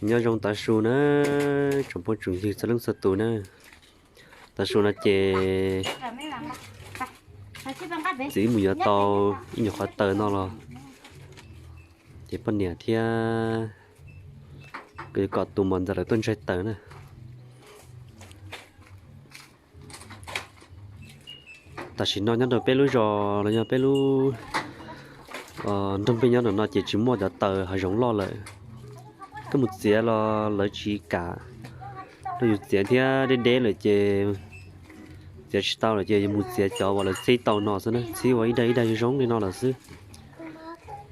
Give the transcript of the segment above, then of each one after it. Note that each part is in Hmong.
Nyob zoo tav su na, tsoom phooj tsoom ywg txhua leej txhua tus na. Tav su no ces txiv mus yuav tau ib nyuag qhov taws no los, ces poj niam thiab kom tus muam ntxawm lawv tuaj ntsaig taws na. Tam sim no nyob rau peb lub zos los yog peb lub nroog peb nyob rau no ces tsis muaj cov taws hav zoov loj lawm. Koj mus txiav los lawv tsis kam rau yus txiav thiab, deb deb lawm ces txiav tsis tau lawm ces yus mus txiav cov uas lawv txhib tau no xwb na, txhib ua ib daim ib daim zoo li no lawm xwb.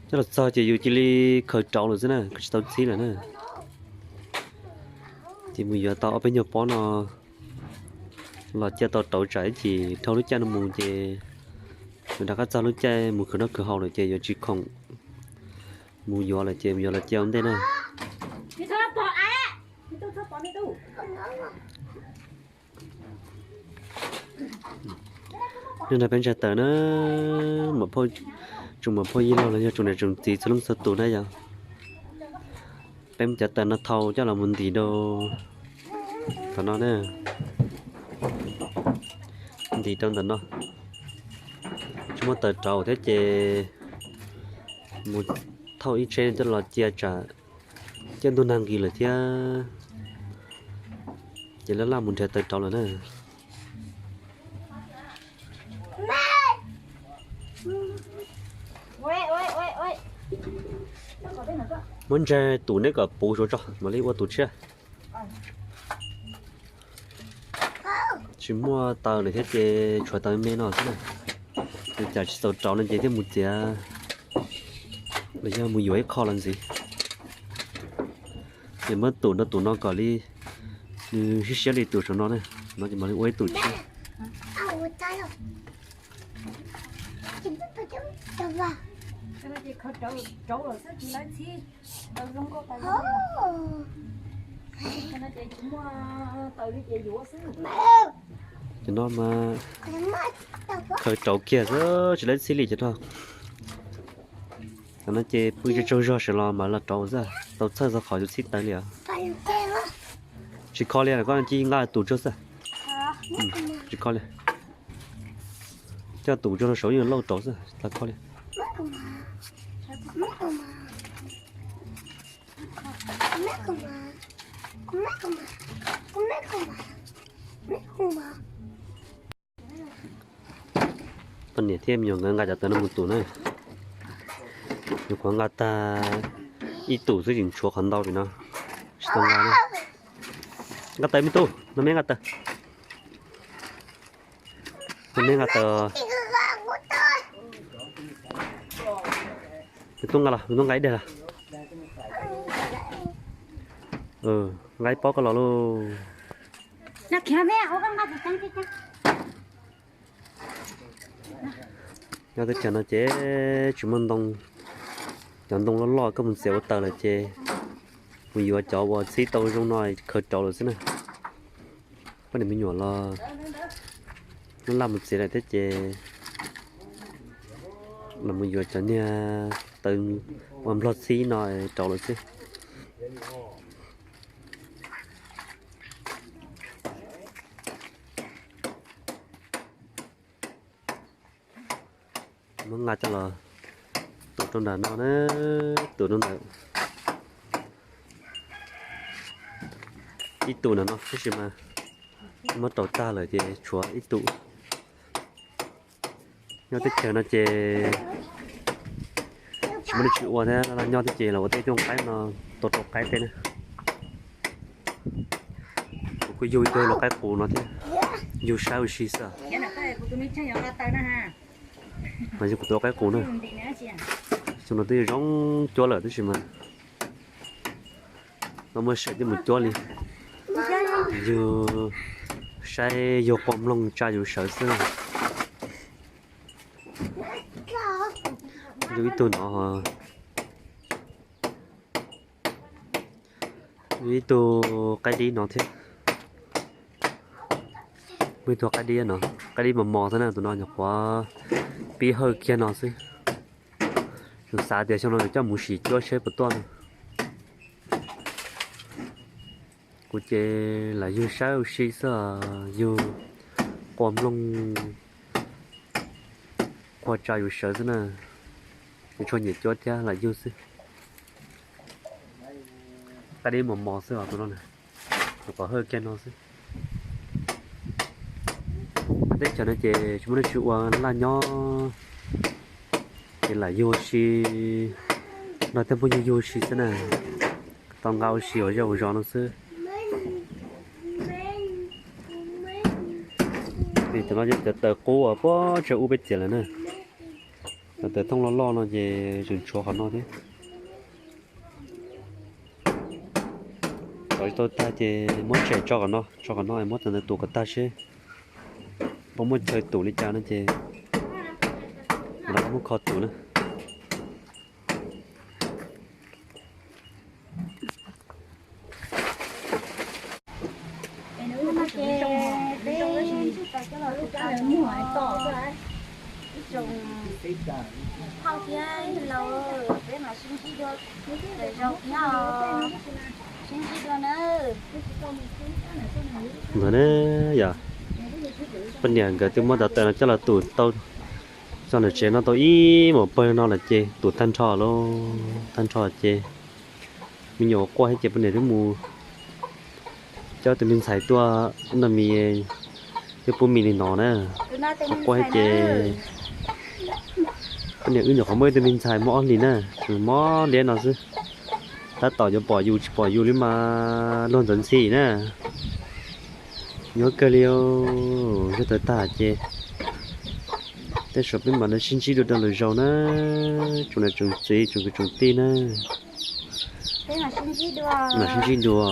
Coj los txog ces yus cia li khaws rauv lawm xwb na, khaws tsis tau txhib lawm na. Ces mus yuav tau ob peb nyuag pob no los cia tau rauv tsam ib chim dhau lub caij no mus ces yuav rov qab txog lub caij mus khwv noj khwv haus lawm ces yuav tsis khoom mus yuav lawm ces mus yuav los cia ua ntej na. Nyob nrog peb ntsaig taws na, tsoom muam phauj yij laug los yog tsoom niam tsoom txiv txhua leej txhua tus na yog. Peb muab cov taws no thau coj los mus ntim rau tom no na. Ntim rau ntawm no. Tsis muaj taws rauv thiab ces mus thauj ib tsheb coj los cia tsam ciaj ntuj nag nqis lawm thiab ces laj laj mus nrhiav taws rauv lawm na. Muab ntsaig tus neb kom puv suav tso mam li ua tus tshiab. Tsis muaj taws lawm thiab ces tshuav taws me no xwb na. Ua cas tsis txaus rauv no ces thiaj mus txiav los yog mus yuav ib qho los ntxiv. Ces muab tus rau tus no kom li nws siab siab li tus saum no na, no ces mam li ua ib tus tshiab. Ces no mas khaws rauv kiag xwb tsis lawv txhib li ces no. Tam no ces pw tsaug zog sawv los mam los rauv xwb, tau txhawj txog qhov yus txhib taws li os. Tsis kho li, koj cia nqa tus tsuag xwb. Tsis kho li. Coj tus tsuag no saud yeej lauj rauv xwb, tsis kho li. Poj niam thiab me nyuam nkawd nqa cov taws no mus tus na. Nyuam qhuav nqa tag ib tus xwb tseem tshuav qhov ntau li no, tsis tau nqa na. Nqa taws me tub, no me nqa taws. No me nqa taws. Nws tuaj nqa los, nws tuaj nqa ib daim los. Nqa ib pob koj los lauj. Nyob teb chaws no ces tsis muaj ntoo, cov ntoo loj loj koj mus txiav ua taws lawm ces mus yuav cov uas txhib tau zoo no khaws rauv lawm xwb na. Poj niam me nyuam los laj mus txiav lawm thiab ces los mus yuav cov niag taws uas nplog txhib no rauv lawm xwb. Muab nqa coj los tus rau nram no na, tus rau ntawm ib tus nram no tab sis mas muab rauv tag lawm ces tshuav ib tus. Nyob teb chaws no ces tsis muaj dab tsi ua thiab, nyob teb ces los ua tej cooj qaib no, tua rau qaib tej na. Kuv kuj yug ib tug lau qaib qus no thiab, yug saib ua si xwb. Mas yog kuv tus lau qaib qus na, xyoo no twb zoo cuab lawm tab sis mas no muaj sawv thiaj mus cuab li. Yug saib yug qua mloog tsa yus sawv xwb. Yug ib tug no, yug ib tug qaib dib no thiab. Muaj ib tug qaib dib no, qaib dib mos mos xwb na, tus no nyuam qhuav pib hawj kiag no xwb. Tseem xav tias xyoo no nws coj mus sim cuab seb puas tuaj no. Kuv ces lam yug saib ua si xwb, yug qua nplooj qua tsa yus sawv xwb na. Tsis tshua nyiam cuab thiab, lam yug xwb. Qab dib mos mos xwb os tus no na, tus qhov hawj kiag no xwb. Teb chaws no ces tsis muaj neeg tsis ua laj nyob, ces lam yug ua si, nrog tej phooj ywg yug ua si xwb na. Tau nqa ua si ua zej ua zos no xwb. Cov no cov taws qub uas puag tsawg ub peb txiav lawm na. Cov taws thooj loj loj no ces tseem tshuav qhov no thiab. Tov tsis tau tag ces muab tshem tso qhov no, tso qhov no es muab cov ntawd tus kom tag seb puas muaj chaw tus li cas no ces lawv muab kho tus na. Ntawd ne, yog poj niam nkawd twb muab cov taws no coj los tus tau txog nram tsev no tau ib mus pawg no lawm ces tus tag nrho lauj, tag nrho ces me nyuam quaj thiab ces poj niam twb mus coj tus me ntxhais tuaj no mis, twb pub mis li no na. Quaj thiab ces poj niam wb nyuam qhuav muaj ib tug me ntxhais muaj ob hlis na, tseem mob liab no xwb. Tab tom yuav pom yus tsis pom yus li mas luag ntxhi ntxhi na. Nyob kawg li, zog tawv tag ces tej zaum peb mam li sib ntsib dua rau lwm zaus na, tsoom niam tsoom txiv tsoom kwv tsoom tij na. Mam sib ntsib dua.